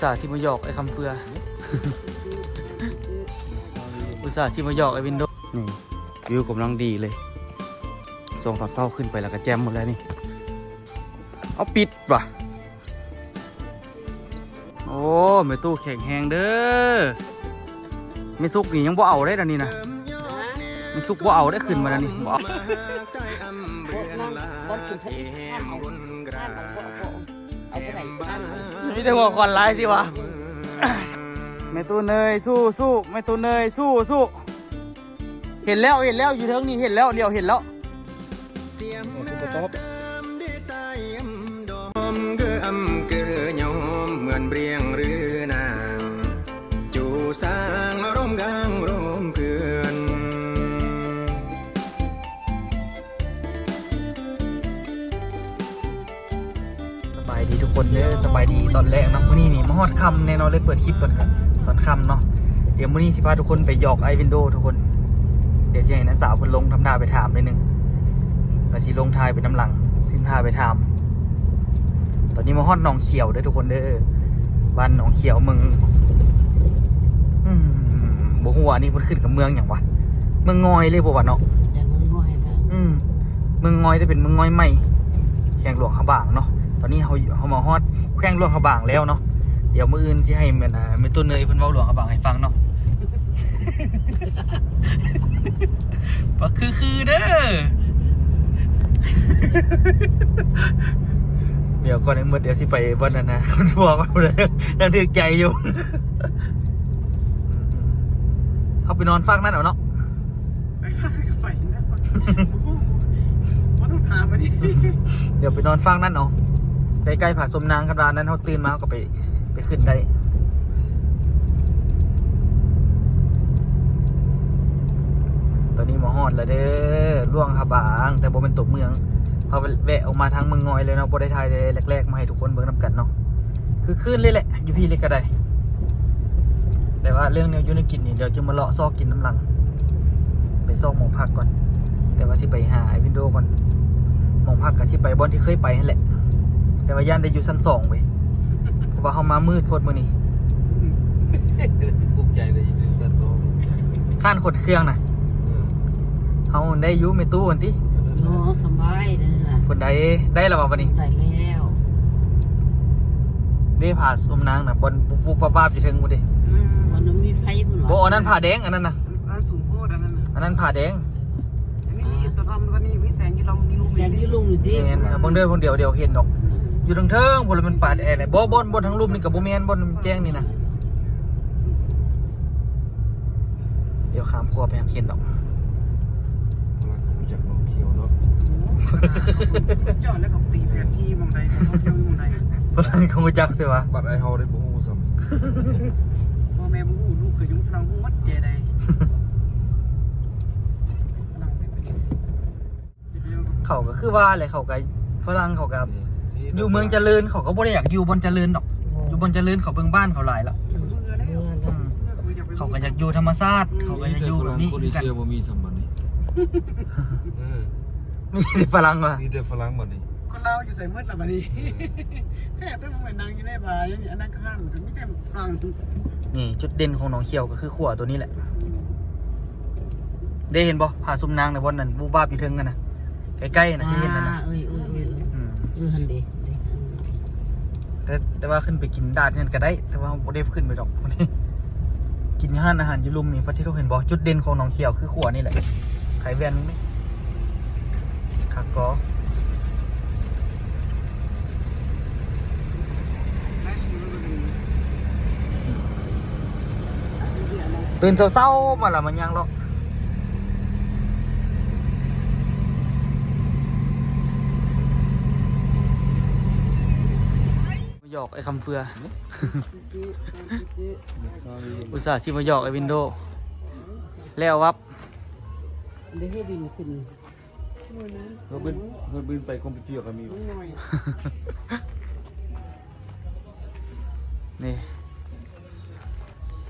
ຕາຊິມາຫຍອກໄອ້ຄຳເຟືອ ອຸດສ່າຊິມາຫຍອກໄອ້ວິນໂດ. ນີ້ ວິວກຳລັງດີເລີຍ ຊ່ວງຕອນເຊົ້າຂຶ້ນໄປແລ້ວກໍແຈ່ມໝົດແລ້ວນີ້. ເອົາ ປິດວ່ະ. ໂອ້ ແມ່ຕູ້ແຂງແຮງເດີ. ແມ່ສຸກນີ້ຍັງບໍ່ເອົາເດ້ດຽວນີ້ນະ. ແມ່ສຸກບໍ່ເອົາເດ້ ຂຶ້ນມາດຽວນີ້ ບໍ່ເອົາ. ມີແຕ່ຫົວຄວັນຫຼາຍຊິວະ. ແມ່ຕູ້ເນີຍ ສູ້ໆ ແມ່ຕູ້ເນີຍ ສູ້ໆ. ເຫັນແລ້ວ ເຫັນແລ້ວ ຢູ່ເທິງນີ້ ເຫັນແລ້ວ ຫຼຽວເຫັນແລ້ວ. ສຽງນ້ຳເດີມເດີໃຕ້ອຳດອມ ຄືອຳຄືຍອມ ເໝືອນບຽງຫຼືນາງ ຈູສາງອາລົມກາງລົມເພື່ອນ. ສະບາຍດີທຸກຄົນເດີ ສະບາຍດີຕອນແລງເນາະ. ມື້ນີ້ນີ້ມາຮອດຄ່ຳແນ່ນອນເລີຍ ເປີດຄລິບຕອນຄ່ຳ ຕອນຄ່ຳເນາະ. ດຽວມື້ນີ້ຊິພາທຸກຄົນໄປຫຍອກອ້າຍວິນໂດທຸກຄົນ. ດຽວຊິໃຫ້ນ້າສາວເພິ່ນລົງທຳທ່າໄປຖາມໜ້ອຍໜຶ່ງ ກໍຊິລົງຖ່າຍໄປນຳຫຼັງ ຊິພາໄປຖາມ. ຕອນນີ້ມາຮອດໜອງຂຽວເດີທຸກຄົນເດີ ບ້ານໜອງຂຽວ ເມືອງ ອືມ ບໍ່ຮູ້ວ່າອັນນີ້ເພິ່ນຂຶ້ນກັບເມືອງຫຍັງວະ ເມືອງງອຍເລີຍບໍ່ວະເນາະ. ຈາກເມືອງງອຍແລ້ວ ອືມ ເມືອງງອຍ ແຕ່ເປັນເມືອງງອຍໃໝ່ ແຂວງຫຼວງພະບາງເນາະ. ຕອນນີ້ເຮົາ ເຮົາມາຮອດແຂວງຫຼວງພະບາງແລ້ວເນາະ. ດຽວມື້ອື່ນຊິໃຫ້ແມ່ນ ອ່າ ແມ່ຕູ້ເນີຍເພິ່ນເວົ້າຫຼວງພະບາງໃຫ້ຟັງເນາະ. ບັກຄືໆເດີ. ດຽວກ່ອນໃຫ້ໝົດ ດຽວຊິໄປບ່ອນນັ້ນນະ ຄົນພວກມັນບໍ່ໄດ້ ຍັງຖືກໃຈຢູ່. ເຮົາໄປນອນຟາກນັ້ນເອົາເນາະ. ໄປຟາກໄປນະ ບໍ່ຮູ້ ບໍ່ຕ້ອງຖາມອັນນີ້. ດຽວໄປນອນຟາກນັ້ນເອົາ ໃກ້ໆຜາສົມນາງ. ຄັນວ່າອັນນັ້ນເຮົາຕື່ນມາ ເຮົາກໍໄປ ໄປຂຶ້ນໄດ້. ຕອນນີ້ມາຮອດແລ້ວເດີ ຫຼວງພະບາງ ແຕ່ບໍ່ແມ່ນຕົວເມືອງ. ເຮົາແວະອອກມາທາງເມືອງງອຍເລີຍເນາະ ບໍ່ໄດ້ຖ່າຍແຕ່ແລກໆມາໃຫ້ທຸກຄົນເບິ່ງນຳກັນເນາະ. ຄືຄືນເລີຍແຫຼະ ຢູ່ພີ້ເລີຍກໍໄດ້. ແຕ່ວ່າເລື່ອງແນວຢູ່ແນວກິນນີ້ ດຽວຈະມາເລາະຊອກກິນນຳຫຼັງ ໄປຊອກໝອງພັກກ່ອນ. ແຕ່ວ່າຊິໄປຫາອ້າຍວິນໂດກ່ອນ. ໝອງພັກກໍຊິໄປບ່ອນທີ່ເຄີຍໄປຫັ້ນແຫຼະ ແຕ່ວ່າຢ້ານໄດ້ຢູ່ຊັ້ນສອງເວີຍ ເພາະວ່າເຮົາມາມືດໂພດມື້ນີ້. ທຸກໃຈເລີຍ ຢູ່ຊັ້ນສອງ ທຸກໃຈ. ຮ້ານຂົນເຄື່ອງນະ ເອີ ເຮົາໄດ້ຢູ່ແມ່ຕູ້ຫັ້ນຕິ. ໂອ້ ສະບາຍເດ້ລະ ພຸ້ນໃດ. ໄດ້ແລ້ວບໍ່ບັດນີ້? ໄດ້ແລ້ວ ເດ້ ຜາສົມນາງນະ ບ່ອນວຸບໆວາບໆຢູ່ເທິງພຸ້ນເດ້. ອືມ ບ່ອນມີໄຟພຸ້ນຫວາ? ບໍ່ ອັນນັ້ນຜາແດງ ອັນນັ້ນນະ. ອັນສູງໂພດອັນນັ້ນນະ. ອັນນັ້ນຜາແດງ. ອັນນີ້ມີຕົ້ນອ້ອມ ອັນນີ້ມີແສງຢູ່ລຸ່ມ ມີແສງຢູ່ລຸ່ມນີ້ຕິ. ແມ່ນ ເບິ່ງເດີ ເບິ່ງດຽວ ດຽວເຫັນດອກ. ຢູ່ເທິງໆພຸ້ນລະ ມັນປ່າແອແຫຼະ. ບໍ່ ບ່ອນ ບ່ອນທາງລຸ່ມນີ້ກໍບໍ່ແມ່ນ ບ່ອນແຈ້ງນີ້ນະ. ດຽວຂ້າມຂົວໄປຫາເຫັນດອກ. ຝຣັ່ງເຂົາຮູ້ຈັກໜອງຂຽວເນາະ. ຈອດແລ້ວກໍຕີແຜນທີ່ໝ່ອງໃດ ທ່ອງທ່ຽວຢູ່ໝ່ອງໃດ. ຝຣັ່ງເຂົາຮູ້ຈັກຊິວະ. ບັດອ້າຍເຮົາໄດ້ບໍ່ຮູ້ຊ້ຳ. ພໍ່ແມ່ບໍ່ຮູ້ ລູກກໍຢູ່ຝຣັ່ງຮູ້ໝົດແຈໃດ. ຝຣັ່ງເປັນປະເທດ ເຂົາກໍຄືວ່າແຫຼະ ເຂົາກໍ ຝຣັ່ງເຂົາກໍ ນີ້ ຢູ່ເມືອງຈະເລີນ ເຂົາກໍບໍ່ໄດ້ຢາກຢູ່ບ່ອນຈະເລີນດອກ. ໂອ້ ຢູ່ບ່ອນຈະເລີນ ເຂົາເບິ່ງບ້ານເຂົາຫຼາຍລະ. ເບື່ອແລ້ວ ອືມ ເຂົາກໍຢາກຢູ່ທຳມະຊາດ ເຂົາກໍຢາກຢູ່ແບບນີ້ຄືກັນ. ມີແຕ່ຝຣັ່ງຄົນເອເຊຍບໍ່ມີສ່ຳບັດນີ້. ເອີ ມີແຕ່ຝຣັ່ງວ່າ ມີແຕ່ຝຣັ່ງບັດນີ້. ຄົນລາວຢູ່ໃສໝົດລະບັດນີ້? ເອີ ແທ້ແຕ່ບໍ່ແມ່ນນັ່ງຢູ່ໃນບາ ອັນນັ້ນກໍຮ້ານ ມີແຕ່ຝຣັ່ງ. ນີ້ຈຸດເດັ່ນຂອງໜອງຂຽວກໍຄືຂົວຕົວນີ້ແຫຼະ. ເດ້ ເຫັນບໍ່ ຜາສົມນາງໃນບ່ອນນັ້ນ ວູບວາບຢູ່ເທິງຫັ້ນນະ ໃກ້ໆນະ ທີ່ເຫັນຫັ້ນນະ. ອ່າ ເອີຍໆໆໆ ອືມ ເອີ ຫັ້ນເດ້ ເດ້ ແຕ່ ແຕ່ວ່າຂຶ້ນໄປກິນດາດນັ້ນກໍໄດ້ ແຕ່ວ່າບໍ່ໄດ້ຂຶ້ນໄປດອກ. ກິນຢູ່ຮ້ານອາຫານຢູ່ລຸ່ມນີ້ ປະເທດ ເຫັນບໍ່ ຈຸດເດັ່ນຂອງໜອງຂຽວຄືຂົວນີ້ແຫຼະ. ໄຂແວ່ນນີ້ ຄັກກໍ ຕື່ນເຊົ້າໆມາລະ ມາຍ່າງເລາະ ມາຫຍອກໄອ້ຄຳເຟືອ. ອຸດສ່າຊິມາຫຍອກໄອ້ວິນໂດ ແລ້ວວັບ. ເດ້ເຮັດດິນຂຶ້ນ ເຮົາບິນ ເຮົາບິນໄປຄອມພິວເຕີກໍມີ. ນີ້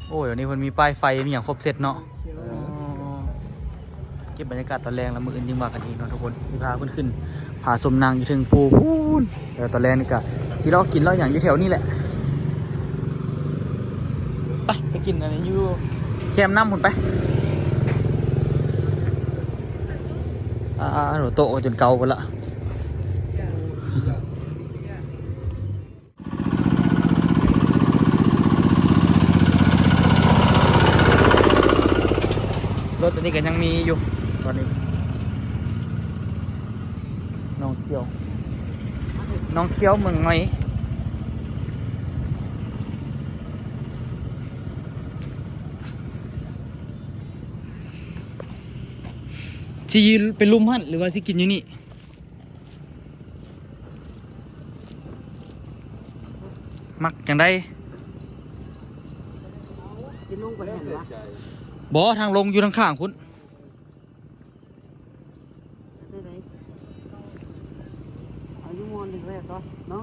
ໂອ້ຍ ດຽວນີ້ເພິ່ນມີປ້າຍໄຟ ມີຫຍັງຄົບເຊັດເນາະ. ເອີ ອໍ ເກັບບັນຍາກາດຕອນແລງ ແລ້ວມື້ອື່ນຈຶ່ງວ່າກັນອີກເນາະທຸກຄົນ. ຊິພາເພິ່ນຂຶ້ນຜາສົມນາງຢູ່ເທິງພູພຸ້ນ. ແລ້ວຕອນແລງນີ້ກະຊິເລາະກິນເລາະຫຍັງຢູ່ແຖວນີ້ແຫຼະ. ກິນອັນນີ້ຢູ່ແຄມນ້ຳພຸ້ນໄປ. ອ່າ ໂຕະກໍຈົນເກົ່າພຸ້ນລະ. ລົດອັນນີ້ກໍຍັງມີຢູ່ຕອນນີ້. ໜອງຂຽວ ໜອງຂຽວເມືອງງອຍ. ຊິໄປລຸ່ມຫັ້ນ ຫຼືວ່າຊິກິນຢູ່ນີ້? ມັກຈັ່ງໃດ? ຊິລົງໄປຫັ້ນວະ? ບໍ່ ທາງລົງຢູ່ທາງຂ້າງພຸ້ນ. ເອົາຢູ່ມໍໜຶ່ງແລ້ວກໍເນາະ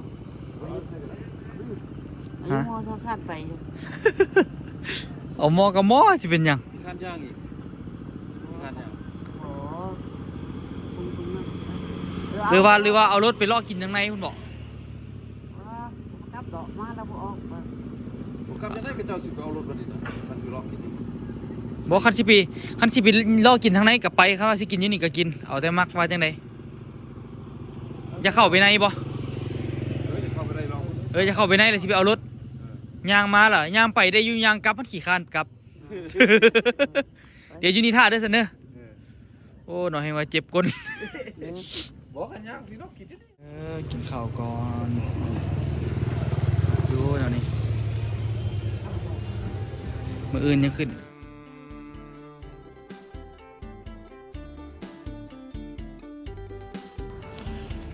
ເອົາຢູ່ມໍສອງຂັ້ນໄປຢູ່. ເອົາມໍກໍມໍ ຊິເປັນຫຍັງ? ຂັ້ນຍ່າງອີກ ຂັ້ນຍ່າງ. ອໍ ເອີ ຫຼືວ່າ ຫຼືວ່າເອົາລົດໄປເລາະກິນທາງໃນພຸ້ນບໍ? ບໍ່ກັບດອກ ມາແລ້ວບໍ່ອອກ. ບໍ່ກັບຈັ່ງໃດ ເຂົາເຈົ້າຊິໄປເອົາລົດບັດນີ້ນະ ຄັນຢູ່ເລາະກິນຢູ່. ບໍ່ ຄັນຊິໄປ ຄັນຊິໄປເລາະກິນທາງໃນກໍໄປ ຄັນວ່າຊິກິນຢູ່ນີ້ກໍກິນ ເອົາແຕ່ມັກວ່າຈັ່ງໃດ. ຢາກເຂົ້າໄປໃນບໍ່? ເອີ ຢາກເຂົ້າໄປໃນລອງ. ເອີ ຢາກເຂົ້າໄປໃນແລ້ວຊິໄປເອົາລົດ. ເອີ ຍ່າງມາລະ ຍ່າງໄປໄດ້ຢູ່ ຍ່າງກັບມັນຂີ້ຄ້ານກັບ. ເອີ ດຽວຢູ່ນີ້ຖ້າເດີຊັ້ນເດີ. ເອີ ໂອ້ ນ້ອງແຮງວ່າເຈັບກົ້ນ. ບໍ່ ຄັນຍ່າງຊິເນາະ ຄິດ ເອີ ກິນເຂົ້າກ່ອນ ຢູ່ແນວນີ້ ມື້ອື່ນຍັງຂຶ້ນ.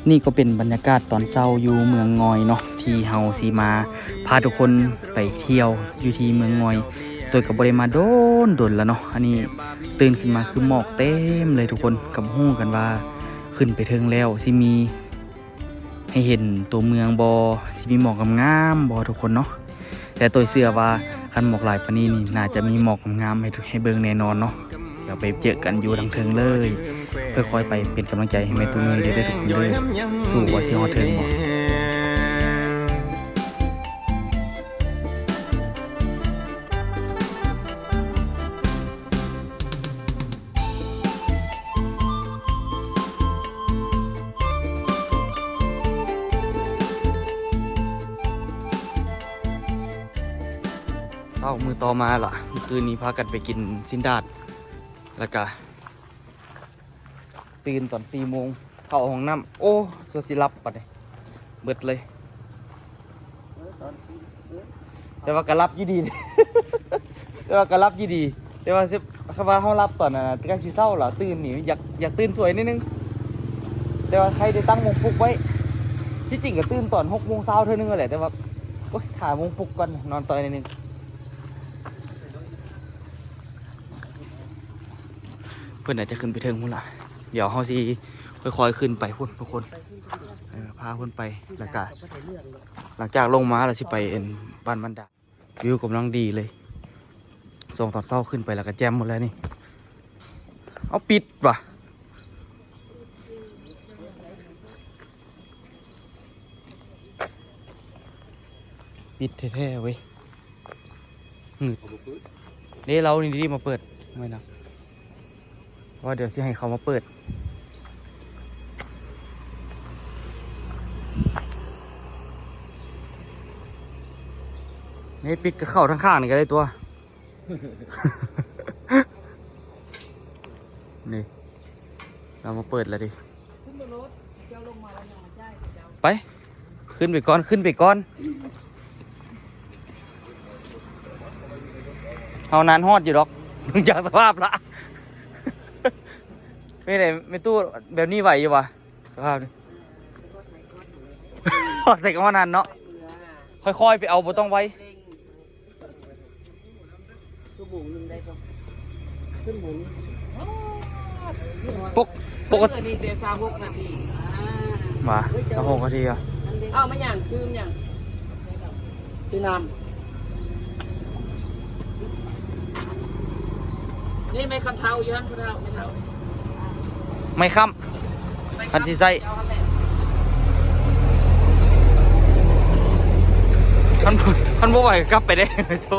ນີ້ກໍເປັນບັນຍາກາດຕອນເຊົ້າຢູ່ເມືອງງອຍເນາະ ທີ່ເຮົາຊິມາພາທຸກຄົນໄປທ່ຽວຢູ່ທີ່ເມືອງງອຍ. ໂດຍກໍບໍ່ໄດ້ມາດົນໆແລ້ວເນາະ. ອັນນີ້ຕື່ນຂຶ້ນມາຄືໝອກເຕັມເລີຍທຸກຄົນ ກໍບໍ່ຮູ້ກັນວ່າຂຶ້ນໄປເທິງແລ້ວຊິມີ ໃຫ້ເຫັນຕົວເມືອງບໍ່ ຊິມີໝອກງາມໆບໍ່ທຸກຄົນເນາະ. ແຕ່ໂຕຍເຊື່ອວ່າຄັນໝອກຫຼາຍປານນີ້ນີ້ ໜ້າຈະມີໝອກງາມໆໃຫ້ ໃຫ້ເບິ່ງແນ່ນອນເນາະ. ດຽວໄປເຈີກັນຢູ່ທາງເທິງເລີຍ ຄ່ອຍໆໄປເປັນກຳລັງໃຈໃຫ້ແມ່ຕູ້ເນີຍເດີ ທຸກຄົນເດີ. ສູ້ວ່າຊິຮອດເທິງບໍ່. ເຊົ້າມື້ຕໍ່ມາລະ ມື້ຄືນນີ້ພາກັນໄປກິນຊີ້ນດາດ ແລ້ວກະຕື່ນຕອນສີ່ໂມງ ເຂົ້າຫ້ອງນ້ຳ. ໂອ້ ສ່ວນຊິຫຼັບບັດນີ້ ເບິດເລີຍ. ເອີ ຕອນສີ່ ເອີ ແຕ່ວ່າກໍຫຼັບຢູ່ດີ ແຕ່ວ່າກໍຫຼັບຢູ່ດີ. ແຕ່ວ່າຊິ ຄັນວ່າເຮົາຫຼັບຕອນນັ້ນ ໃກ້ຊິເຊົ້າລະ ຕື່ນນີ້ ຢາກ ຢາກຕື່ນສວຍໜ້ອຍໜຶ່ງ. ແຕ່ວ່າໃຄ່ໄດ້ຕັ້ງໂມງປຸກໄວ້. ທີ່ຈິງກໍຕື່ນຕອນຫົກໂມງເຊົ້າເທື່ອໜຶ່ງຫັ້ນແຫຼະ ແຕ່ວ່າ ໂອ້ຍ ຖ້າໂມງປຸກກ່ອນ ນອນຕໍ່ໜ້ອຍໜຶ່ງ. ເພິ່ນອາດຈະຂຶ້ນໄປເທິງພຸ້ນລະ. ດຽວເຮົາຊິຄ່ອຍໆຂຶ້ນໄປພຸ້ນທຸກຄົນ. ເອີ ພາເພິ່ນໄປ ແລ້ວກະ ຫຼັງຈາກລົງມາແລ້ວຊິໄປອັນ ບ້ານມັນດາ. ວິວກຳລັງດີເລີຍ ຊ່ວງຕອນເຊົ້າຂຶ້ນໄປແລ້ວກໍແຈ່ມໝົດແລ້ວນີ້. ເອົາ ປິດຫວາ ປິດແທ້ໆເວີຍ. ງຶດ ເດ້ ລາວນີ້ດີມາເປີດ ແມ່ນນະ. ວ່າດຽວຊິໃຫ້ເຂົາມາເປີດ. ນີ້ ປິດກະເຂົ້າທາງຂ້າງນີ້ກະໄດ້ຕົວະ. ນີ້ ລາວມາເປີດແລ້ວເດ້. ໄປ ຂຶ້ນໄປກ່ອນ ຂຶ້ນໄປກ່ອນ. ເຮົານານຮອດຢູ່ດອກ ເບິ່ງຈາກສະພາບລະ. ເປັນໃດແມ່ຕູ້ ແບບນີ້ໄຫວຢູ່ຫວາ ສະພາບນີ້? ຮອດໃສກໍຮອດຫັ້ນເນາະ. ຄ່ອຍໆໄປເອົາ ບໍ່ຕ້ອງໄວ. ຊົ່ວໂມງໜຶ່ງໄດ້ບໍ່? ຊົ່ວໂມງ ປົກ ປົກກະຕິ ອັນນີ້ແຕ່ຊາວຫົກນາທີ. ຫວາ ຊາວຫົກນາທີອະ? ເອົາມາຫຍັງ? ຊື້ຫຍັງ? ຊື້ນ້ຳ. ນີ້ໄມ້ຄຳເທົາຢູ່ຫັ້ນ ຜູ້ເຖົ້າ ແມ່ເຖົ້າ. ໄມ້ຄ້ຳ ຄັນຊິໃຊ້ ຄັນ ຄັນບໍ່ໄຫວກໍກັບໄປເດ້. ໂທ້.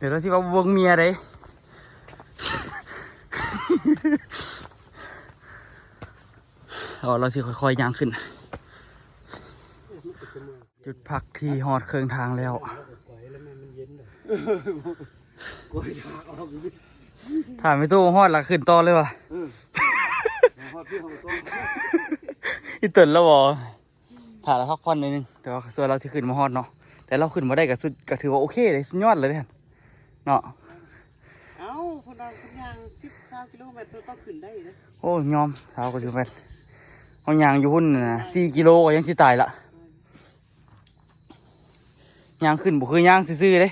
ດຽວລາວຊິວ່າບໍ່ເບິ່ງເມຍເດ້. ເອົາ ລາວຊິຄ່ອຍໆຍ່າງຂຶ້ນ. ຈຸດພັກທີ່ຮອດເຄິ່ງທາງແລ້ວ. ຖ້າແມ່ຕູ້ຮອດລະຂຶ້ນຕໍ່ເລີຍວ່າ. ເອີ ຮອດທີ່ເຮົາຕ້ອງ ອີ່ຕົນລະບໍ່ ຖ້າລະພັກຜ່ອນໜ້ອຍໜຶ່ງ ແຕ່ວ່າສ່ວນລາວຊິຂຶ້ນມາຮອດເນາະ ແຕ່ລາວຂຶ້ນມາໄດ້ກະສຸດ ກະຖືວ່າໂອເຄເດ້ ສຸດຍອດເລີຍເດ້ເນາະ. ເອົ້າ ຄົນລາວຄົນຍ່າງສິບ ຊາວກິໂລແມັດ ຕ້ອງຂຶ້ນໄດ້ເດ້. ໂອ້ ຍອມ ຊາວກິໂລແມັດ ເຮົາຍ່າງຢູ່ພຸ້ນນະ ສີ່ກິໂລກະຍັງຊິຕາຍລະ. ຍ່າງຂຶ້ນບໍ່ຄືຍ່າງຊື່ໆເດ້. ເ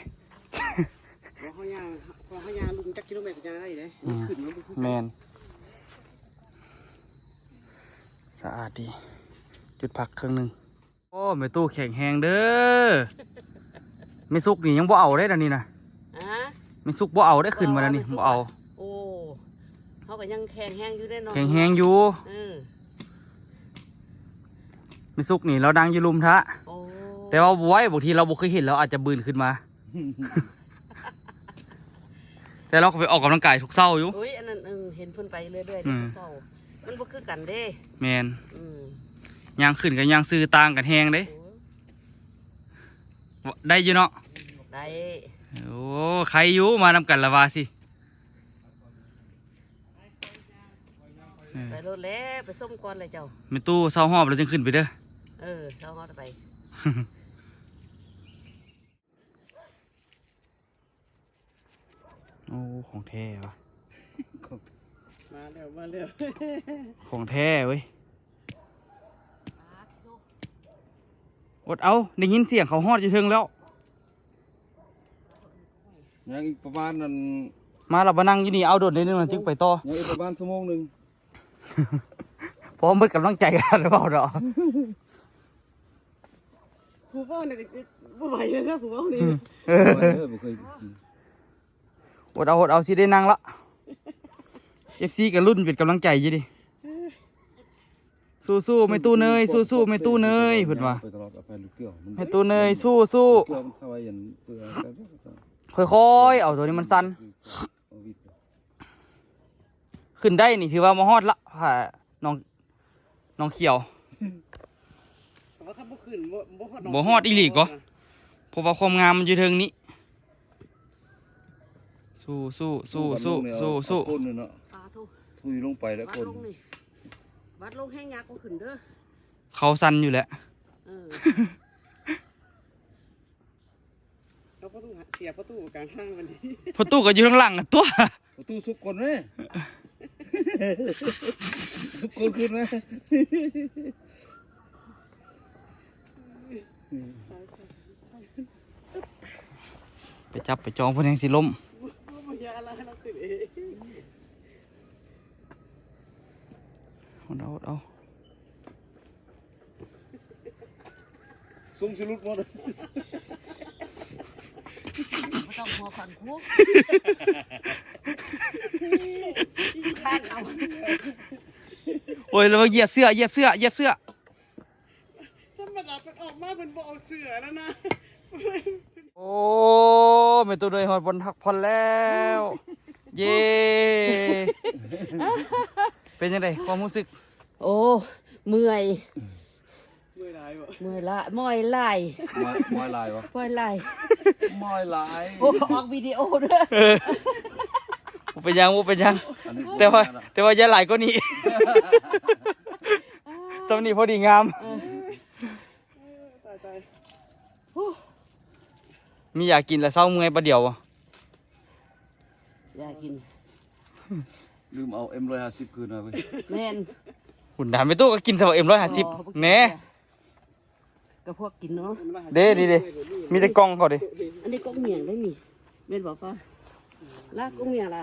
ຮົາຍ່າງ ເຮົາຍ່າງລຸມຈັກກິໂລແມັດກະຍ່າງໄດ້ເດ້. ອືມ ຂຶ້ນມັນບໍ່ຄືກັນ. ແມ່ນ. ສະອາດດີ ຈຸດພັກເຄິ່ງໜຶ່ງ. ໂອ້ ແມ່ຕູ້ແຂງແຮງເດີ. ແມ່ສຸກນີ້ຍັງບໍ່ເອົາເດ້ດຽວນີ້ນະ. ຮະ? ແມ່ສຸກບໍ່ເອົາເດ້ ຂຶ້ນມາດຽວນີ້ ບໍ່ເອົາ. ໂອ້ ເຮົາກະຍັງແຂງແຮງຢູ່ເດ້ເນາະ. ແຂງແຮງຢູ່. ເອີ ແມ່ສຸກນີ້ລາວນັ່ງຢູ່ລຸ່ມຖ້າ. ໂອ້ ແຕ່ວ່າບໍ່ໄຫວ ບາງທີລາວບໍ່ເຄີຍເຫັນ ລາວອາດຈະບືນຂຶ້ນມາ. ແຕ່ລາວກະໄປອອກກຳລັງກາຍທຸກເຊົ້າຢູ່. ໂອ້ຍ ອັນນັ້ນ ເອີ ເຫັນເພິ່ນໄປເລື້ອຍໆເດ້ ອືມ ທຸກເຊົ້າ ມັນບໍ່ຄືກັນເດ້. ແມ່ນ. ອືມ ຍ່າງຂຶ້ນກັບຍ່າງຊື່ຕ່າງກັນແຮງເດ້. ໂອ້ຍ ໄດ້ຢູ່ເນາະ. ໄດ້. ໂອ້ ໄຄຢູ່ ມານຳກັນລະວ່າຊິ. ເອີ ໄປໂລດແຫຼະ ໄປຊົມກ່ອນແຫຼະເຈົ້າ. ແມ່ຕູ້ເຊົາຮອບແລ້ວຈຶ່ງຂຶ້ນໄປເດີ. ເອີ ເຊົາຮອບໄປ. ໂອ້ ຂອງແທ້ວະ. ມາແລ້ວ ມາແລ້ວ ຂອງແທ້ເວີຍ. ອົດເອົາ ໄດ້ຍິນສຽງເຂົາຮອດຢູ່ເທິງແລ້ວ. ຍັງອີກປະມານນັ້ນ ມາລະມານັ່ງຢູ່ນີ້ ເອົາດົນໜ້ອຍໜຶ່ງ ຈຶ່ງໄປຕໍ່. ຍັງອີກປະມານຊົ່ວໂມງໜຶ່ງ. ພໍໝົດກຳລັງໃຈກັນເວົ້າດອກ. ຜູ້ເວົ້ານີ້ກະບໍ່ໄຫວແລ້ວນະ ຜູ້ເວົ້ານີ້. ອືມ ເອີ ບໍ່ໄຫວເດີ ບໍ່ເຄີຍ. ອົດເອົາ ອົດເອົາ ຊິໄດ້ນັ່ງລະ. ເອັຟຊີກະລຸ້ນເປັນກຳລັງໃຈຢູ່ເດ. ສູ້ໆ ແມ່ຕູ້ເນີຍ ສູ້ໆ ແມ່ຕູ້ເນີຍ ເພິ່ນວ່າ. ແມ່ຕູ້ເນີຍ ສູ້ໆ. ຄ່ອຍໆ ເອົາ ໂຕນີ້ມັນສັ່ນ. ຂຶ້ນໄດ້ນີ້ຖືວ່າມາຮອດລະ ຜາໜອງ ໜອງຂຽວ. ແຕ່ວ່າຄັນບໍ່ຂຶ້ນ ບໍ່ ບໍ່ຮອດໜອງ ບໍ່ຮອດອີ່ຫຼີກໍ ເພາະວ່າຄວາມງາມມັນຢູ່ເທິງນີ້. ສູ້ໆ ສູ້ໆ ສູ້ໆ. ໂອ້ ໂອ້ ໂອ້ ທຸ່ຍລົງໄປແລ້ວ ບາດລົງນີ້ ບາດລົງແຮງຍາກກວ່າຂຶ້ນເດີ. ເຂົາສັ່ນຢູ່ແຫຼະ. ເອີ ເອົາປະຕູ ເສຍປະຕູກາງທາງມັນ. ປະຕູກະຢູ່ທາງຫຼັງຫັ້ນຕົວະ. ປະຕູສຸກກ່ອນເວີຍ ສຸກກ່ອນຂຶ້ນເວີຍ. ໄປຈັບໄປຈອງເພິ່ນແຮງຊິລົ້ມ. ບໍ່ ບໍ່ ຢ່າລະ ລາວຂຶ້ນເອງ. ເອົາ ເອົາ ເອົາ. ສູງຊິຫຼຸດໝົດ. ບໍ່ຕ້ອງຫົວຂວັນຄູ ຄານເອົາ. ໂອ້ຍ ລະວັງຢຽບເສື້ອ ຢຽບເສື້ອ ຢຽບເສື້ອ. ທຳມະດາເພິ່ນອອກມາເພິ່ນບໍ່ເອົາເສື້ອແລ້ວນະ. ໂອ້ ແມ່ຕູ້ເນີຍຮອດບ່ອນພັກຜ່ອນແລ້ວ. ເຢ້ ເປັນຈັ່ງໃດຄວາມຮູ້ສຶກ? ໂອ້ ເມື່ອຍ. ເມື່ອຍຫຼາຍບໍ່? ເມື່ອຍຫຼາຍ ເມື່ອຍຫຼາຍ. ເມື່ອຍ ເມື່ອຍຫຼາຍບໍ່? ເມື່ອຍຫຼາຍ ເມື່ອຍຫຼາຍ. ໂອ້ ອອກວິດີໂອເດີ. ເອີ ບໍ່ເປັນຫຍັງ ບໍ່ເປັນຫຍັງ. ແຕ່ວ່າ ແຕ່ວ່າຢ່າຫຼາຍກວ່ານີ້. ສ່ຳນີ້ພໍດີງາມ. ເອີ ຕາຍ ຕາຍ. ມີຢາກິນລະເຊົາເມື່ອຍປາດດຽວ. ຢາກກິນ. ລືມເອົາເອັມຮ້ອຍຫ້າສິບຄືນມາເວີຍ. ແມ່ນ. ຫຸ້ນດາແມ່ຕູ້ກະກິນຊະບໍ່ ເອັມຮ້ອຍຫ້າສິບ. ແນ່ ກະພວກກິນເນາະ. ເດ້ ນີ້ເດ້ ມີແຕ່ກ່ອງເຂົາເດ້. ອັນນີ້ກົກໝ້ຽງໄດ໋ນີ້ ແມ່ນບໍ່ປ້າ? ລາກົກໝ້ຽງລະ.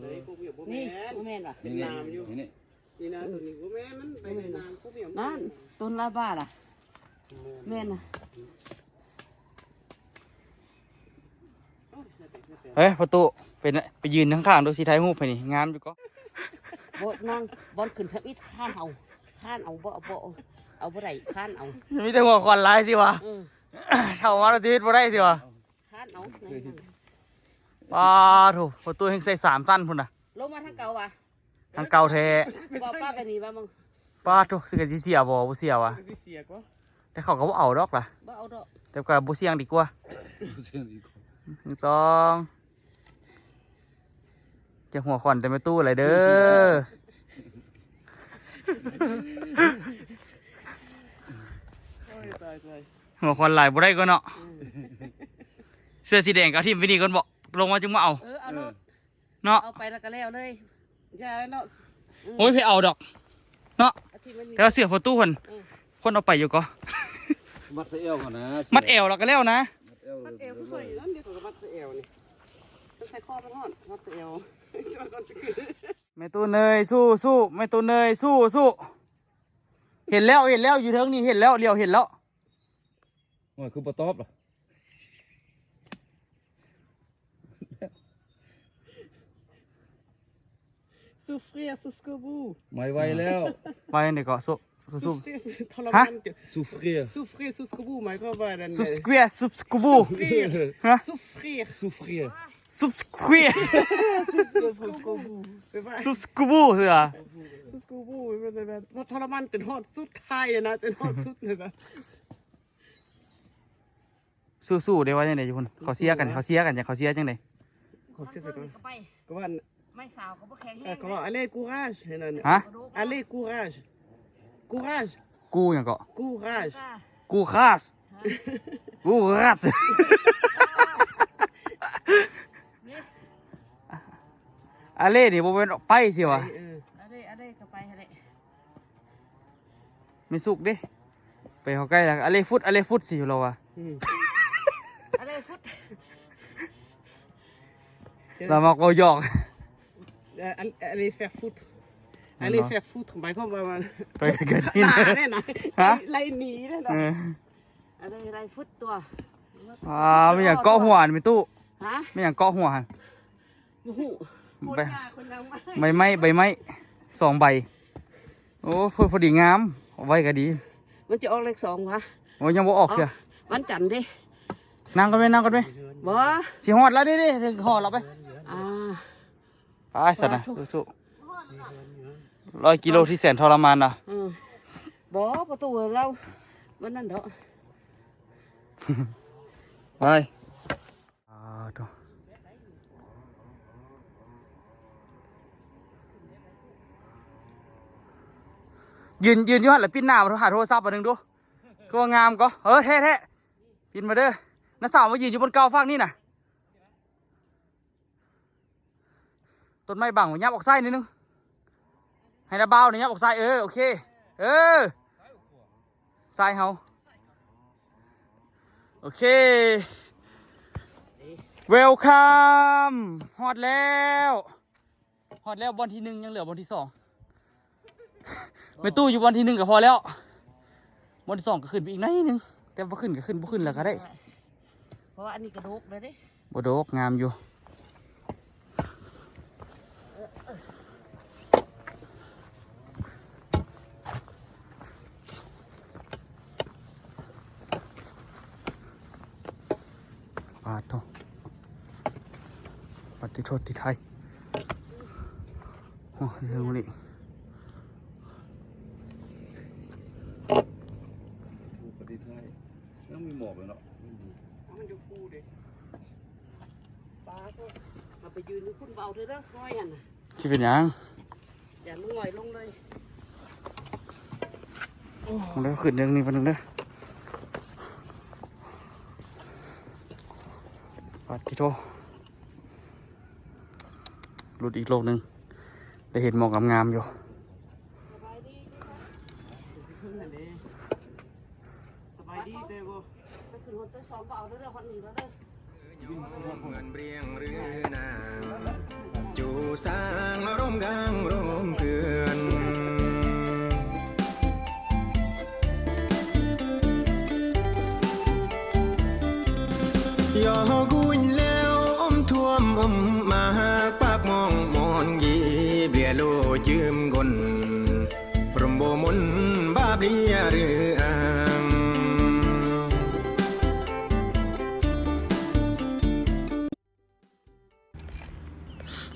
ນີ້ ບໍ່ແມ່ນຫວາ? ນີ້ ນີ້ ນີ້ນະ ໂຕນີ້ບໍ່ແມ່ນ ມັນໄປເວີຍນາມ. ກົກໝ້ຽງນັ້ນ ຕົ້ນລາບາລະ. ແມ່ນນະ. ເອີຍ ປະຕູ ໄປ ໄປຢືນຂ້າງໆ ດູຊິ ຖ່າຍຮູບໃຫ້ນີ້ ງາມຢູ່ກໍ. ບໍ່ ນັ່ງບ່ອນຂຶ້ນທຳອິດ ຄານເອົາ ຄານເອົາ. ບໍ່ ບໍ່ ເອົາບໍ່ໄດ້ ຄານເອົາ. ມີແຕ່ຫົວຂວັນຫຼາຍຊິຫວາ. ເອີ ເຖົ້າມາແລ້ວຊິເຮັດບໍ່ໄດ້ຊິຫວາ. ຄານເອົາ. ປາໂທ້ ປະຕູແຮ່ງໃສ່ສາມຊັ້ນພຸ້ນນະ ລົງມາທາງເກົ່າຫວາ? ທາງເກົ່າແທ້. ບໍ່ ປ້າໄປນີ້ວ່າມຶງ ປາໂທ້ ຊິກະຊິເສຍບໍ່? ບໍ່ເສຍຫວາ? ກະຊິເສຍກວ່າ ແຕ່ເຂົາກະບໍ່ເອົາດອກລະ ບໍ່ເອົາດອກ ແຕ່ກະບໍ່ສ່ຽງດີກວ່າ ບໍ່ສ່ຽງດີກວ່າ. ໜຶ່ງ ສອງ ຈະຫົວຂວັນແຕ່ແມ່ຕູ້ແຫຼະເດີ. ໂອ້ຍ ຕາຍ ຕາຍ ຫົວຂວັນຫຼາຍບໍ່ໄດ້ກໍເນາະ. ອືມ ເສື້ອສີແດງກໍເອົາຖິ້ມໄວ້ນີ້ກ່ອນເບາະ ລົງມາຈຶ່ງມາເອົາ. ເອີ ເອົາໂລດ ເອີ ເນາະ ເອົາໄປແລ້ວກໍແລ້ວເລີຍ ຢ່າເນາະ. ອືມ ໂອ້ຍ ໃຜເອົາດອກເນາະ ເອົາຖິ້ມໄວ້ນີ້ ແຕ່ວ່າເສື້ອພໍ່ຕູ້ຫັ້ນ ເອີ ຄົນເອົາໄປຢູ່ກໍ ມັດໃສ່ແອວຫັ້ນນະ ມັດແອວແລ້ວກໍແລ້ວນະ. ມັດແອວ ມັດແອວຄືຂ້ອຍນັ້ນເດ້ ຂ້ອຍກໍມັດໃສ່ແອວນີ້ ມັນໃສ່ຄໍມັນຮ້ອນ ມັດໃສ່ແອວ. ແມ່ຕູ້ເນີຍ ສູ້ໆ ແມ່ຕູ້ເນີຍ ສູ້ໆ. ເຫັນແລ້ວ ເຫັນແລ້ວ ຢູ່ເທິງນີ້ເຫັນແລ້ວ ຫຼຽວເຫັນແລ້ວ. ໂອ້ຍ ຄືບໍ່ຕອບລະ. Souffrir jusqu'au bout ໄວໆແລ້ວ ໄວນີ້ກໍສູ້ ສູ້ Souffrir ທໍລະມານ ฮะ? Souffrir Souffrir jusqu'au bout ໝາຍຄວາມວ່ານັ້ນ Souffrir jusqu'au bout ຮະ? Souffrir Souffrir Souffrir jusqu'au bout ຄືວ່າ Jusqu'au bout ຄືວ່າ Jusqu'au bout ແບບ ແບບ ທໍລະມານຈົນຮອດສຸດທ້າຍນະ ຈົນຮອດສຸດນະ. ສູ້ໆ ໄດ້ວ່າຈັ່ງໃດຢູ່ພຸ້ນ? ເຂົາເຊຍກັນ ເຂົາເຊຍກັນ ເຂົາເຊຍຈັ່ງໃດ? ເຂົາເຊຍໃສ່ກ່ອນ ກໍໄປ ກໍວ່າ ໄມ້ສາວກໍບໍ່ແຂງແຮງ ເອີ ກໍວ່າ Allez courage ໃຫ້ນັ້ນ ຮະ? Allez courage courage ກູຫຍັງເກາະ? Courage courage courage Allez ນີ້ບໍ່ແມ່ນອອກໄປຊິຫວາ? ເອີ Allez ກໍໄປຫັ້ນແຫຼະ. ແມ່ສຸກເດ້ ໄປເຂົ້າໃກ້ລະ ອາເລຟຸດ ອາເລຟຸດ ຊິຢູ່ລາວວ່າ ອືມ ອາເລຟຸດ ລາວມັກເວົ້າຫຍອກ ເອີ ອາເລແຟກຟຸດ ອາເລແຟກຟຸດ ໝາຍຄວາມວ່າ ໄປໄກໆ ໜ້າແນ່ນະ ຮະ ໄລ່ໜີແນ່ນະ ເອີ ອາເລໄລ່ຟຸດຕົວ ອ່າ ມີຫຍັງເກາະຫົວຫັ້ນແມ່ຕູ້ ຮະ ມີຫຍັງເກາະຫົວຫັ້ນ? ບໍ່ຮູ້ ໃບ ໃບໄມ້ ໃບໄມ້ສອງໃບ ໂອ້ ພໍ ພໍດີງາມ ເອົາໄວ້ກໍດີ ມັນຈະອອກເລກສອງຫວາ? ໂອ້ ຍັງບໍ່ອອກເທື່ອ ອອກວັນຈັນເດ້ ນັ່ງກ່ອນແມ່ ນັ່ງກ່ອນແມ່ ບໍ່ ຊິຮອດແລ້ວເດ້ ເດ້ ຮອດແລ້ວໄປ ອ່າ ໄປຊັ້ນນະ ສູ້ໆ ຮ້ອຍກິໂລທີ່ແສນທໍລະມານນະ ເອີ ບໍ່ ປະຕູລາວ ມັນນັ້ນດອກ ໄປ. ອ່າ ໂທ້ ຢືນ ຢືນຢູ່ຫັ້ນລະ ປິ່ນໜ້າມາຫາໂທລະສັບອັນໜຶ່ງດູ ຄືວ່າງາມກໍ ເອີ ແທ້ໆ ປິ່ນມາເດີ ນ້າສາວມາຢືນຢູ່ບ່ອນເກົ່າຟາກນີ້ນະ ຕົ້ນໄມ້ບັງ ຫຍັບອອກຊ້າຍໜ້ອຍໜຶ່ງ ໃຫ້ນ້າບ່າວນີ້ຫຍັບອອກຊ້າຍ ເອີ ໂອເຄ ເອີ ຊ້າຍເຮົາ ໂອເຄ ເວລຄັມ ຮອດແລ້ວ ຮອດແລ້ວບ່ອນທີໜຶ່ງ ຍັງເຫຼືອບ່ອນທີສອງ ແມ່ຕູ້ຢູ່ບ່ອນທີໜຶ່ງກໍພໍແລ້ວ ບ່ອນທີສອງກໍຂຶ້ນໄປອີກໜ້ອຍໜຶ່ງ ແຕ່ບໍ່ຂຶ້ນກໍຂຶ້ນ ບໍ່ຂຶ້ນແລ້ວກໍໄດ້ ເພາະວ່າອັນນີ້ກະດົກແລ້ວເດ້ ບໍ່ດົກ ງາມຢູ່ ປາດໂທ້ ປາດຕິໂທດຕິໄທ ໂອ້ ເລື່ອງນີ້ ປາດຕິໄທ ຍັງມີໝອກຢູ່ເນາະ ມັນຢູ່ພູເດ້ ປາດໂທ້ ເຮົາໄປຢືນຢູ່ພຸ້ນ ເບົາເດີ ເດີ ງອຍຫັ້ນນະ ຊິເປັນຫຍັງ? ຢ່າມາຫງອຍລົງເລີຍ ເດີ ຂຶ້ນເລື່ອງນີ້ປະໜຶ່ງເດີ ປາດຕິໂທ ຫຼຸດອີກໂລກໜຶ່ງ ໄດ້ເຫັນໝອກງາມໆຢູ່ ສະບາຍດີເດີ ສະບາຍດີເດີ ໄປຂຶ້ນຮອດເຕີສອງກໍເອົາເດີ ຮອດນີ້ແລ້ວເດີ.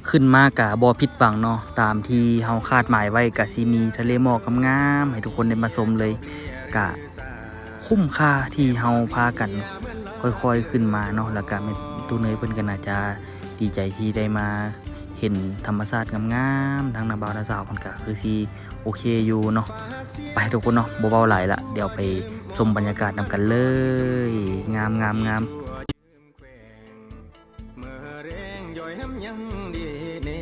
ຂຶ້ນມາກະບໍ່ຜິດຫວັງເນາະ ຕາມທີ່ເຮົາຄາດໝາຍໄວ້ ກະຊິມີທະເລໝອກງາມໆ ໃຫ້ທຸກຄົນໄດ້ມາຊົມເລີຍ ກະຄຸ້ມຄ່າທີ່ເຮົາພາກັນຄ່ອຍໆຂຶ້ນມາເນາະ ແລ້ວກະແມ່ຕູ້ເນີຍເພິ່ນກະໜ້າຈະດີໃຈທີ່ໄດ້ມາເຫັນທຳມະຊາດງາມໆ ທາງນ້າບ່າວນ້າສາວເພິ່ນກະຄືຊິໂອເຄຢູ່ເນາະ. ໄປທຸກຄົນເນາະ ບໍ່ເວົ້າຫຼາຍລະ ດຽວໄປຊົມບັນຍາກາດນຳກັນເລີຍ ງາມໆໆ. ເມື່ອແລງຢອຍແຮມຍັງດີແນ່.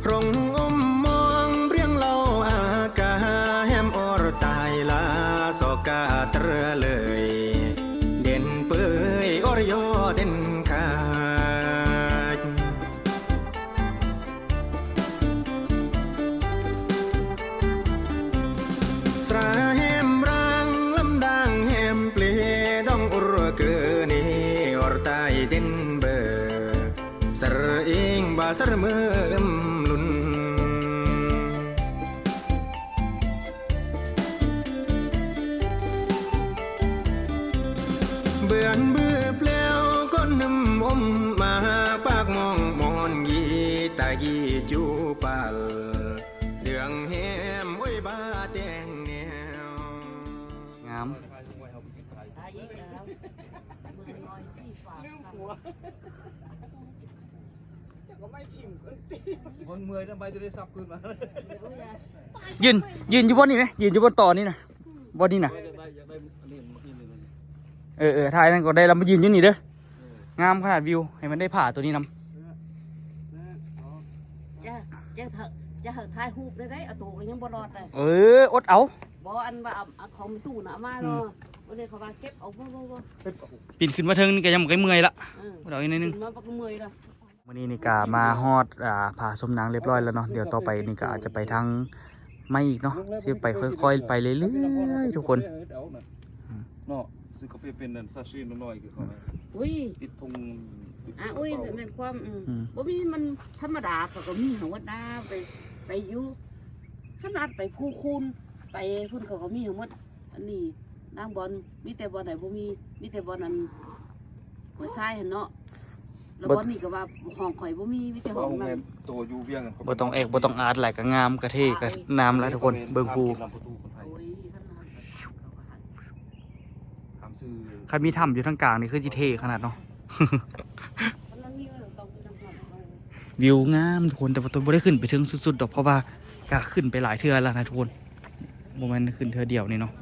ຣົງອົມມອງເບຣຽງເລົ່າອາກາ ແຮມອໍຣຕາຍລາ ຊອກກາເຕີເລີຍ ເດັ່ນເປີຍອໍຣຍໍເດັ່ນຂາຍ. ສຣາແຮມຣາງ ລຳດາງແຮມເປ ດອງອຸຣເກີນີ ອໍຣຕາຍເດັນເບີ ສຣອີງບາສຣເມີອຶມລຸນ. ເບືອນບືບແລ້ວກໍໜຶ່ມອົມມາ ປາກມອງມອນຢີ ຕາກີຈູປາລ ເດືອງແຮມໂອຍບາແຕງແນວ ງາມ. ເບິ່ງເມື່ອຍນຳໃບໂທລະສັບຄືນມາ. ຢືນ ຢືນຢູ່ບ່ອນນີ້ແມະ ຢືນຢູ່ບ່ອນຕໍນີ້ນະ ບ່ອນນີ້ນະ. ເອີ ເອີ ຖ່າຍນັ້ນກໍໄດ້ລະ ມາຢືນຢູ່ນີ້ເດີ. ເອີ ງາມຂະໜາດວິວ ໃຫ້ມັນໄດ້ຜ້າໂຕນີ້ນຳ. ຈະ ຈະ ຈະໃຫ້ຖ່າຍຮູບໄດ້ ເອົາໂຕກໍຍັງບໍ່ລອດເລີຍ. ເອີ ອົດເອົາ. ບໍ່ ອັນວ່າເອົາ ເອົາຂອງຕູ້ນະ ເອົາມາເນາະ. ອືມ ເພິ່ນເຂົາວ່າເກັບເອົາ ບໍ່ ບໍ່ ບໍ່ ປີນຂຶ້ນມາເທິງນີ້ກໍຍັງບໍ່ໄກເມື່ອຍລະ. ເອີ ເອົາອີກໜ້ອຍໜຶ່ງ ຂຶ້ນມາບໍ່ເມື່ອຍລະ. ມື້ນີ້ນີ້ກະມາຮອດ ອ່າ ຜາສົມນາງຮຽບຮ້ອຍແລ້ວເນາະ ດຽວຕໍ່ໄປນີ້ກະອາດຈະໄປທາງໃໝ່ອີກເນາະ ຊິໄປຄ່ອຍໆໄປເລື້ອຍໆທຸກຄົນເນາະ. ຊື້ກາເຟເປັນອັນຊາເຊນ້ອຍໆຄືເຂົາ ອຸ້ຍ ຕິດຖົງ ອ່າ ອຸ້ຍ ແມ່ນຄວາມ ອືມ ອືມ ບໍ່ມີ ມັນທຳມະດາ ເຂົາກໍມີຫັ້ນໝົດນາ ໄປ ໄປຢູ່ ຂະໜາດໄປພູຄູນ ໄປພຸ້ນ ເຂົາກໍມີຫັ້ນໝົດ. ອັນນີ້ນາງບອນ ມີແຕ່ບ່ອນໃດບໍ່ມີ ມີແຕ່ບ່ອນອັນຫ້ວຍຊາຍຫັ້ນເນາະ. ແລ້ວບ່ອນນີ້ກໍວ່າຫ້ອງຂ້ອຍບໍ່ມີ ມີແຕ່ຫ້ອງນັ້ນ. ໂຕຢູ່ວຽງ ບໍ່ຕ້ອງແອກ ບໍ່ຕ້ອງອາດຫຼາຍ ກໍງາມ ກໍເທ່ ກໍງາມລະທຸກຄົນ. ເບິ່ງພູ ໂອ້ຍ ຄັນມີຖ້ຳຢູ່ທາງກາງນີ້ ຄືຊິເທ່ຂະໜາດເນາະ. ວິວງາມທຸກຄົນ ແຕ່ວ່າຕົນບໍ່ໄດ້ຂຶ້ນໄປເທິງສຸດໆດອກ ເພາະວ່າກະຂຶ້ນໄປຫຼາຍເທື່ອແລ້ວນະທຸກຄົນ ບໍ່ແມ່ນຂຶ້ນເທື່ອດຽວນີ້ເນາະ.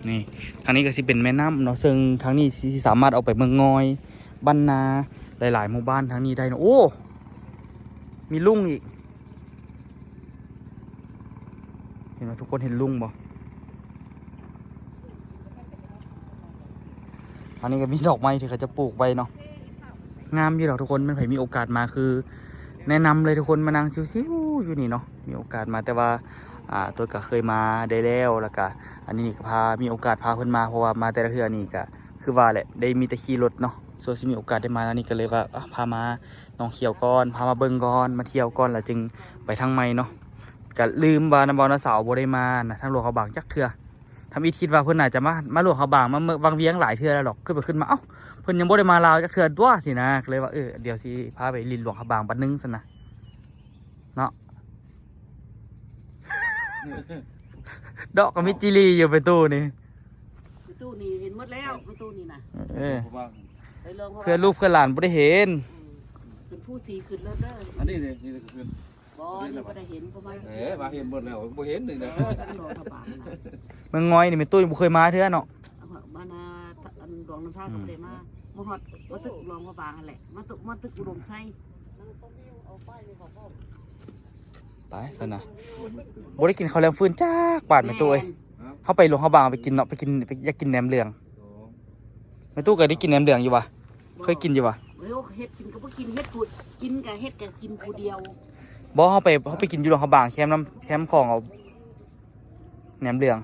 ນີ້ ທາງນີ້ກໍຊິເປັນແມ່ນ້ຳເນາະ ເຊິ່ງທາງນີ້ຊິສາມາດອອກໄປເມືອງງອຍ ບ້ານນາ ຫຼາຍໆໝູ່ບ້ານທາງນີ້ໄດ້ເນາະ. ໂອ້ ມີລຸງອີກ. ເຫັນບໍ່ ທຸກຄົນເຫັນລຸງບໍ່? ອັນນີ້ກໍມີດອກໄມ້ທີ່ເຂົາຈະປູກໄວ້ເນາະ ງາມຢູ່ດອກທຸກຄົນ. ແມ່ນໃຜມີໂອກາດມາ ຄືແນະນຳເລີຍທຸກຄົນ ມານັ່ງຊິວໆຢູ່ນີ້ເນາະ ມີໂອກາດມາ. ແຕ່ວ່າ ອ່າ ຕົວກໍເຄີຍມາໄດ້ແລ້ວ ແລ້ວກໍອັນນີ້ກໍພາ ມີໂອກາດພາເພິ່ນມາ ເພາະວ່າມາແຕ່ລະເທື່ອນີ້ກໍຄືວ່າແຫຼະ ໄດ້ມີແຕ່ຂີ່ລົດເນາະ. ສ່ວນຊິມີໂອກາດໄດ້ມາອັນນີ້ ກໍເລີຍວ່າ ອ່າ ພາມາໜອງຂຽວກ່ອນ ພາມາເບິ່ງກ່ອນ ມາທ່ຽວກ່ອນ ແລ້ວຈຶ່ງໄປທາງໃໝ່ເນາະ. ກະລືມວ່ານຳບ່າວນາສາວບໍ່ໄດ້ມານະ ທາງຫຼວງພະບາງຈັກເທື່ອ. ທຳອິດຄິດວ່າເພິ່ນໜ້າຈະມາ ມາຫຼວງພະບາງ ມາເມືອງ ວັງວຽງຫຼາຍເທື່ອແລ້ວດອກ ຄືໄປຂຶ້ນມາ ເອົ້າ ເພິ່ນຍັງບໍ່ໄດ້ມາລາວຈັກເທື່ອຕົວະ ຊີ້ນະ. ກໍເລີຍວ່າ ເອີ ດຽວຊິພາໄປຫຼິ້ນຫຼວງພະບາງບັດໜຶ່ງຊັ້ນນະ ເນາະ. ດອກກໍມີຈີລີຢູ່ ໄປຕູ້ນີ້ ປະຕູນີ້ເຫັນໝົດແລ້ວ ປະຕູນີ້ນະ. ເອີ ເພື່ອລູກເພື່ອຫຼານບໍ່ໄດ້ເຫັນ. ອືມ ຂຶ້ນພູສີຂຶ້ນເລີດເດີ ອັນນີ້ນີ້ ນີ້ກໍຂຶ້ນ. ບໍ່ ນີ້ບໍ່ໄດ້ເຫັນ ເພາະວ່າ ເອີ ວ່າເຫັນໝົດແລ້ວ ບໍ່ເຫັນນີ້ນະ. ເອີ ທາງຫຼວງພະບາງນະ ເມືອງງອຍນີ້ແມ່ຕູ້ບໍ່ເຄີຍມາເທື່ອເນາະ. ບ້ານນາ ອັນ ຫຼວງນ້ຳທາກໍບໍ່ໄດ້ມາ ມາຮອດ ມາຕຶກຫຼວງພະບາງຫັ້ນແຫຼະ ມາຕຶກ ມາຕຶກອຸດົມໄຊ. ໄປຊັ້ນນະ ບໍ່ໄດ້ກິນເຂົ້າແລງຟືນຈັກບາດແມ່ຕູ້ເອີຍ. ແມ່ນ ເຮົາໄປຫຼວງພະບາງໄປກິນເນາະ ໄປກິນ ໄປ ຢາກກິນແໜມເຫຼືອງ. ແມ່ຕູ້ເຄີຍໄດ້ກິນແໜມເຫຼືອງຢູ່ຫວາ? ບໍ່ ເຄີຍກິນຢູ່ຫວາ? ໂອ້ຍ ເຮັດກິນກໍບໍ່ກິນ ເຮັດຜູ້ ກິນກໍເຮັດ ກໍກິນຜູ້ດຽວ. ບໍ່ ເຮົາໄປ ເຮົາໄປກິນຢູ່ຫຼວງພະບາງ ແຄມນ້ຳ ແຄມຂອງເອົາ. ແໜມເຫຼືອງ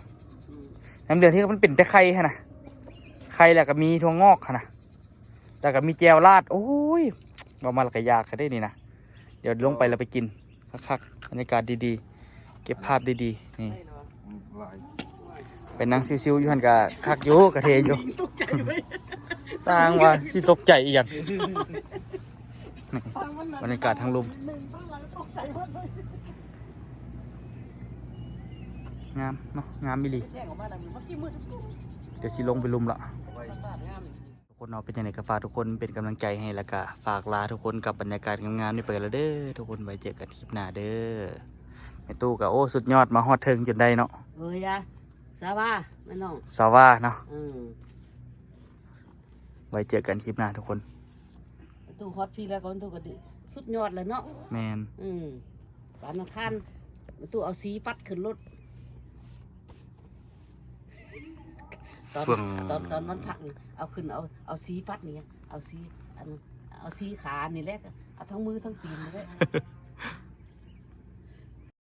ແໜມເຫຼືອງທີ່ມັນເປັນແຕ່ໄຂ່ຫັ້ນນະ ໄຂ່ ແລ້ວກໍມີຖົ່ວງອກຫັ້ນນະ ແລ້ວກໍມີແຈ່ວລາດ. ໂອ້ຍ ເວົ້າມາແລ້ວກໍຢາກເດ້ນີ້ນະ. ດຽວລົງໄປແລ້ວໄປກິນຄັກໆ ບັນຍາກາດດີໆ ເກັບພາບດີໆ. ນີ້ ໄປນັ່ງຊິວໆຢູ່ຫັ້ນກໍຄັກຢູ່ ກະເທ່ຢູ່. ຕ່າງວ່າຊິຕົກໃຈອີ່ຫຍັງ. ນີ້ ບັນຍາກາດທາງລຸ່ມ ງາມເນາະ ງາມອີ່ຫຼີ. ດຽວຊິລົງໄປລຸ່ມລະ ທຸກຄົນເນາະ. ເປັນຈັ່ງໃດກໍຝາກທຸກຄົນເປັນກຳລັງໃຈໃຫ້ ແລ້ວກໍຝາກລາທຸກຄົນກັບບັນຍາກາດງາມໆນີ້ໄປລະເດີທຸກຄົນ. ໄວ້ເຈີກັນຄລິບໜ້າເດີ. ແມ່ຕູ້ກໍ ໂອ້ ສຸດຍອດ ມາຮອດເທິງຈົນໄດ້ເນາະ. ເອີຍ ສາວາ ແມ່ນ້ອງ ສາວາເນາະ. ເອີ ໄວ້ເຈີກັນຄລິບໜ້າທຸກຄົນ. ແມ່ຕູ້ຮອດພີ້ແລ້ວກໍ ແມ່ຕູ້ກໍດີ ສຸດຍອດແລ້ວເນາະ. ແມ່ນ ອືມ ປານອັງຄານ ແມ່ຕູ້ເອົາສີປັດຂຶ້ນລົດ. ຕອນ ເຟື່ອງ ຕອນ ຕອນວັນພັກນີ້ ເອົາຂຶ້ນ ເອົາ ເອົາສີປັດນີ້ ເອົາສີ ອັນ ເອົາສີຂານີ້ແຫຼະ ເອົາທັງມືທັງຕີນນີ້ແຫຼະ.